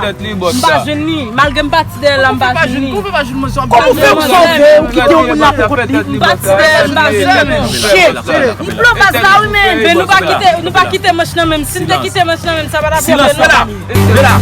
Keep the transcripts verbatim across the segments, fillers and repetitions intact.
M pa jwenn li. Malgre m pati dèyè l la, m pa jwenn li. Kòman w fè koze, ou kite yon moun la pou kont li? M pati dèyè l, m pa jwenn li. Shit. M pran baz la, wi, men. Men nou pa kite, nou pa kite manch nan men m. Si n te kite manch nan men m, sa pa t ap rive non. Silans, mèt la. Mèt la.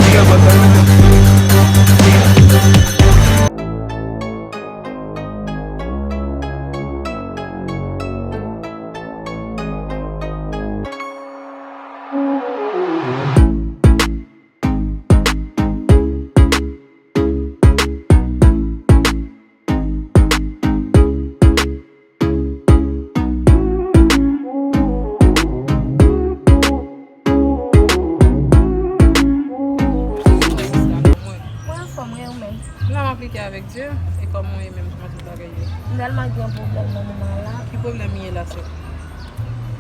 Mwen anfòm, wi, ou menm? La m aplike avèk Dye, e kòman w ye menm, kòman tout bagay ye? M tèlman gen pwoblèm nan moman la. Ki pwoblèm ye la, sè?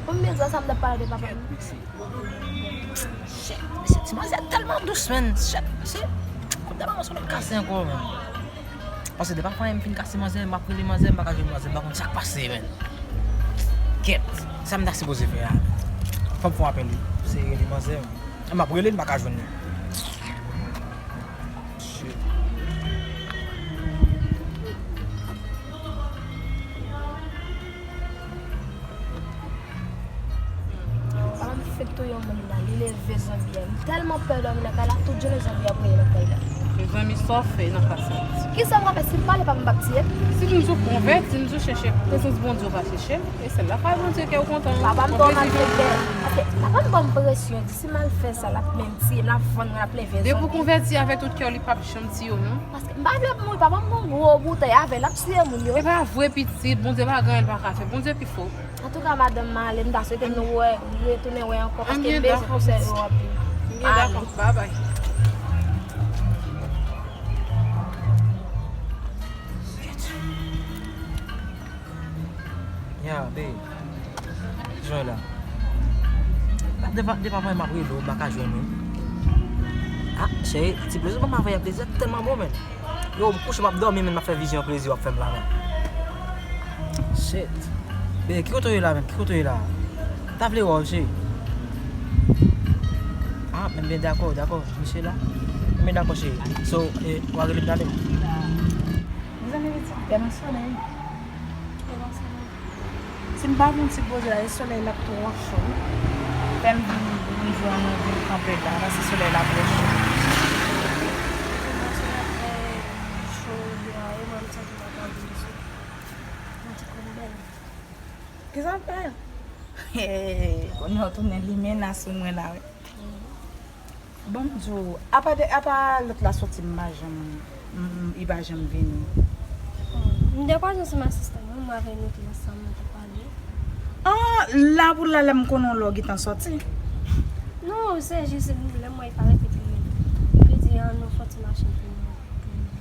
Bon, men sa, sa m t ap pale de papa m. Shit, mesye, ti manzè tèlman dous, man. Shit, mesye, fòk m ta ba manzè yon lòt kase ankò, man. Paske depi avan m fin kase manzè, m ap rele manzè, m pa ka jwenn manzè, m pa konn sa k pase, man. Kèt, sa m ta sipoze fè a? Fò m fè yon apèl, wi. Se rele manzè, man. M ap rele l, m pa ka jwenn li. Shit. Papa m fenk touye yon moun la, li leve zonbi a. M tèlman pè dòmi nan kay la, tout jounen zonbi ap rele nan kay la. Mezanmi, sa w fè nan ka sa? Kisa m ka fè? Si m pale papa m p ap tiye m? Si m di w konvèti, m di w chèche prezans Bondye, w pa chèche l. E sèl la fwa Bondye kè w kontan. Papa m twò maltrete. Paske papa m ban m presyon, di si m al fè sa, l ap menm tiye m, l ap vann mwen, l ap leve zonbi. Depi w konvèti avèk tout kè w, li p ap janm tiye w, non. Paske m pa vle mouri, papa m gon gwo boutèy avè l, l ap tiye moun yo. E pa vre pitit, Bondye pa gen anyen l pa ka fè, Bondye pi fò. Antouka, madanm, m ale, m ta swete nou wè, retounen wè ankò, paske m bezwen konsèy ou anpil. M byen dakò. Babay. Ya, babe. Kijan w ye la? Depi, depi avan m ap rele w, m pa ka jwenn ou. Ah, cheri, ti plezi w ban m avè a plezi a tèlman bon, men. Yo, m kouche, m ap dòmi, men m ap fè vizyon plezi w ap fè m la, men. Shit. Babe, ki kote w ye la, men? Ki kote w ye la? M ta vle wè w, cheri. Ah, men byen, dakò, dakò, misye la. Men dakò, cheri. So, eh, w a rele m talè. Mezanmi, pitit, gade yon solèy. Si m pa vin ti poze la, e solèy la ap twò cho. Fè m vin, vin jwe an nou vin kanpe la, paske solèy la twò cho. Mwen santi m ap fè cho deyò a, e mwen m santi m ap anvi sou. Mwen te konn bèl. Kisa w fè? Kounye a w tounen limena sou mwen la, wi. Bon, m di w, apa de, apa lòt la soti, m pa janm, m, m, li pa janm vini. M te kwaze ansanm asistan mwen, mwen avè nou te ansanm, nou te pale. Ah, la pou la, lè m konnen w lè w gentan soti. Non, se jis lè m wè li parèt, epi li di, "An nou fè yon ti mache pou nou."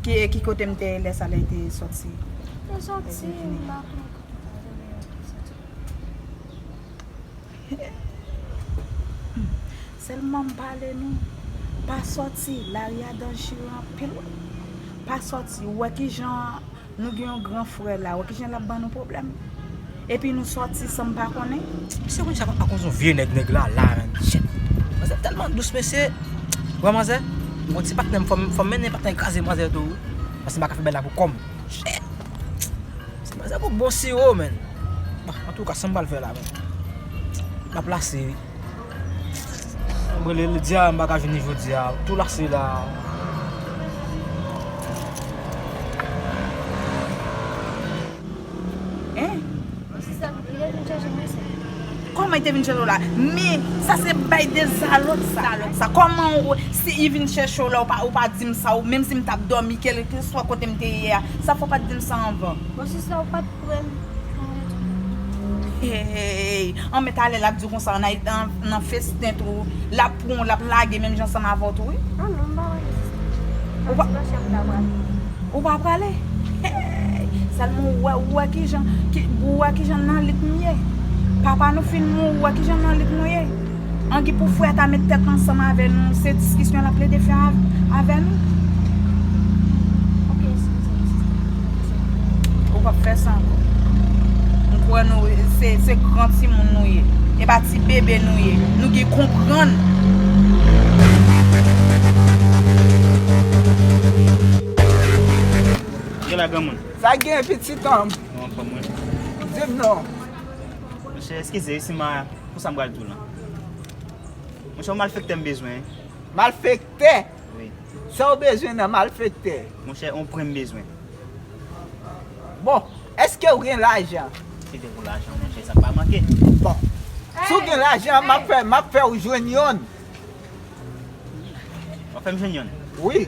Ki, ki kote m te ye lè sa lè li te soti? Te soti, m pa konnen kote l te soti. Sèlman m pale nou, pa sòti, lari a danjere anpil wi. Pa sòti, ou wè kijan nou gen yon gran frè la, ou wè kijan l ap ban nou pwoblèm. Epi nou sòti san m pa konnen. Misye konn sa akoz yon vye nèg, nèg la, la, menm. Shit. Manzè tèlman dous, mesye. Wè, manzè, yon ti patnè m, fò m, fò m mennen patnè kraze manzè tou, wi. Paske m pa ka fè bèl la pou kò m. Shit. Se manzè gon bon siwo, menn. Bah, antouka, sa m pral fè la, menn? M ap lase, wi. M rele l di a, m pa ka jwenn li jodi a. Tou lase la. Hein? Sista, li te vin chèche mwen, sè. Kòman li te vin chèche w la? Men, sa se bay de zalòt sa. Zalòt sa. Kòman w, si li vin chèche w la, ou pa, ou pa di m sa, ou, menm si m t ap dòmi, kèlkeswa kote m te ye a, sa fè w pa t di m sa anvan? Bon, sista, ou pa t kwè m. Hey, an men talè l ap di w konsa, nan, nan, nan festen tou, l ap pran w, l ap lage menm jan ansanm avè w tou, wi. Ah non, m pa wè li, sista. Ou pa, m ti mache m ta pral. Ou pa prale? Hey! Sèlman ou wè, ou wè kijan, ki, ou wè kijan nan lit m ye. Papa nou fin mouri, ou wè kijan nan lit nou ye. Angi pou frè ta met tèt ansanm avè nou, se diskisyon l ap plede fè av-, avè nou. Ok, eskize m, sista. Ou p ap fè sa ankò. M kwè nou, se, se gran timoun nou ye. E pa ti bebe nou ye. Nou gen konprann. Gen la granmoun. Sa gen pitit an? Non, pa mwen. Di m non. Monchè, eskize, isi ma, pou sa m pral di w lan. Monchè, yon malfektè m bezwen. Malfektè? Wi. Sa w bezwen nan malfektè? Monchè, yon pwen m bezwen. Bon, èske w gen lajan? Si te pou lajan, monchè, sa pa manke. Bon, si w gen lajan, m ap fè, m ap fè w jwenn yonn. W ap fè m jwenn yonn? Wi.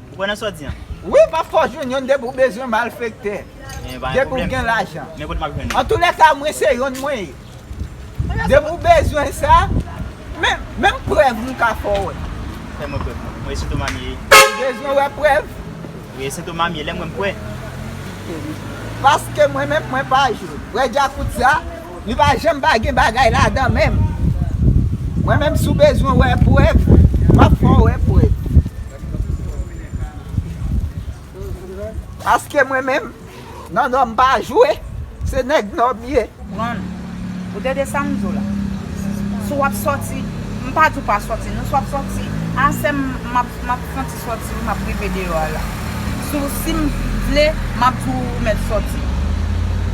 Ou kwè nan sa w di an? Wi, m ap fè w jwenn yonn depi w bezwen malfektè. Depi w gen lajan. Men kote m ap jwenn li? Antoulèka, mwen se yonn mwen ye. Depi w bezwen sa, men, menm prèv m ka fè w wè. Fè mwen prèv non. Mwen se Sentoma m ye. Ou bezwen wè prèv? Wi, Sentoma m ye, lè m wè m kwè. Paske mwen menm, mwen pa jwe. Wè djakout sa, li pa janm pa gen bagay ladan menm. Mwen menm, si w bezwen wè prèv, m ap fè w wè prèv. Paske mwen menm, nan nò m pa jwe, se nèg nò m ye. Konprann? Ou tande sa m di w la? Si w ap sòti, m pa di w pa sòti, non, si w ap sòti, asè m, m ap, m ap santi sòti, m ap rive deyò a la. Si w, si m vle, m ap di w ou mèt sòti.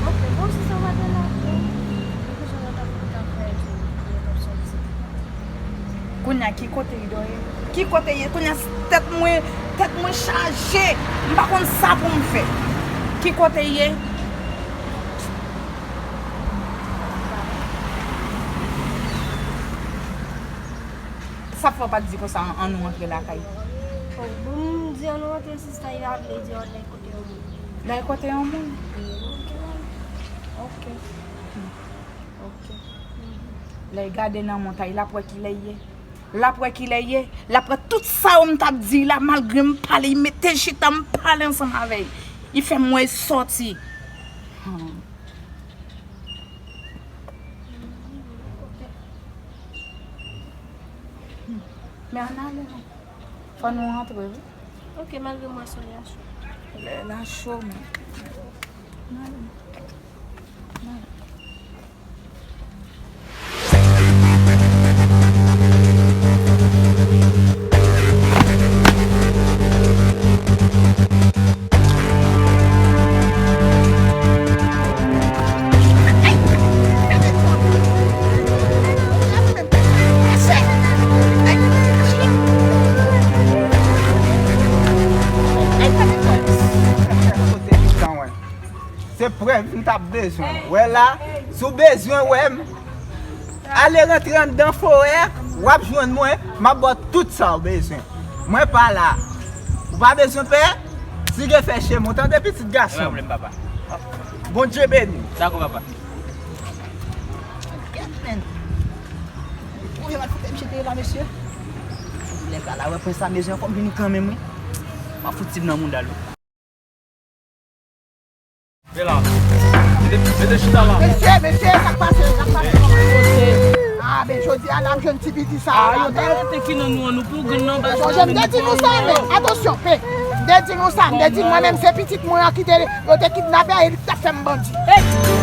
Ok, bon, si sa w ap fè la, bon, nou bezwen nan ta fè tou, nou t ap sòti. Kounye a, ki kote Ido ye? Ki kote ye? Kounye a, tèt mwen, tèt mwen chaje. M pa konn sa pou m fè. Ki kote ye? Sa fè w pa t di konsa, an, an nou antre lakay? Oh, bon, m di an nou antre, sista, li pa vle di an lè kote yon moun. Lè kote yon moun? Wi, bon, m te la. Ok. Ok. Lè l gade nan mont la, l ap wè kilè l ye. L ap wè kilè l ye. L ap wè tout sa yo m t ap di la, malgre m pale, l mete l chita, m pale ansanm avè l. Li fè m wè l sòti. Hmm. Hmm. Men ann ale non. Fò nou rantre wi. Ok, malgre m wè solèy la cho. Solèy la cho, men. Ann ale. Ann ale. Se prèv m t ap bezwen. Wè la, si w bezwen wè m, ale rantre anndan forè a, w ap jwenn mwen, m ap ba w tout sa w bezwen. Mwen pa la. Ou pa bezwen pè, tige fè che m, ou tande pitit gason m? Pa gen pwoblèm, papa. Bondye beni w. Dakò, papa. Kèt, men. Konbyen mal fout M J te ye la, mesye? Lè gala wè pwen sa, mezon fò m vini kanmenm, wi. M ap fout tib nan mouda l, wi. Mete la. Mete, mete chita la. Mesye, mesye, sa k pase, sa k pase, kòman yo ye? Ah, men jodi a la, m jwenn ti piti sa yo la, men. Yo te ki nan nou an, nou pou grenn nan, ba. Sonje m te di nou sa, men atansyon, pe. M te di nou sa, m te di mwen menm se pitit mwen an ki te, yo te kidnape a, e li k t ap fè m bandi. Hey!